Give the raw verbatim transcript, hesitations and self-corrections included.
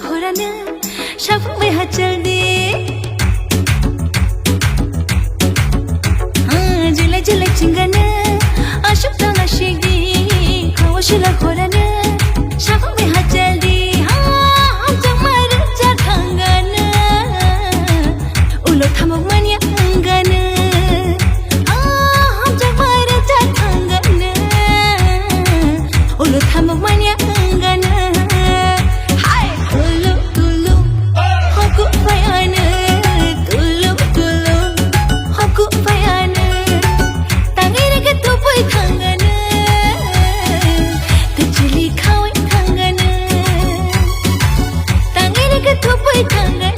Khorana, shafang bai hachal di. Ah, jilai jilai chingana, ashuk tana shigi. Khawashila khorana, shafang bai hachal di. Ah, hamjak maru ja thangana. Ulo thamok manya angana. Ah, hamjak maru ja thangana. Ulo thamok manya angana. Hai, tulu, tulu. Hoku fayana. Tulu, tulu. Hoku fayana. Tangere ke tupui thangana. Tachili khawai thangana. Tangere ke tupui thangana.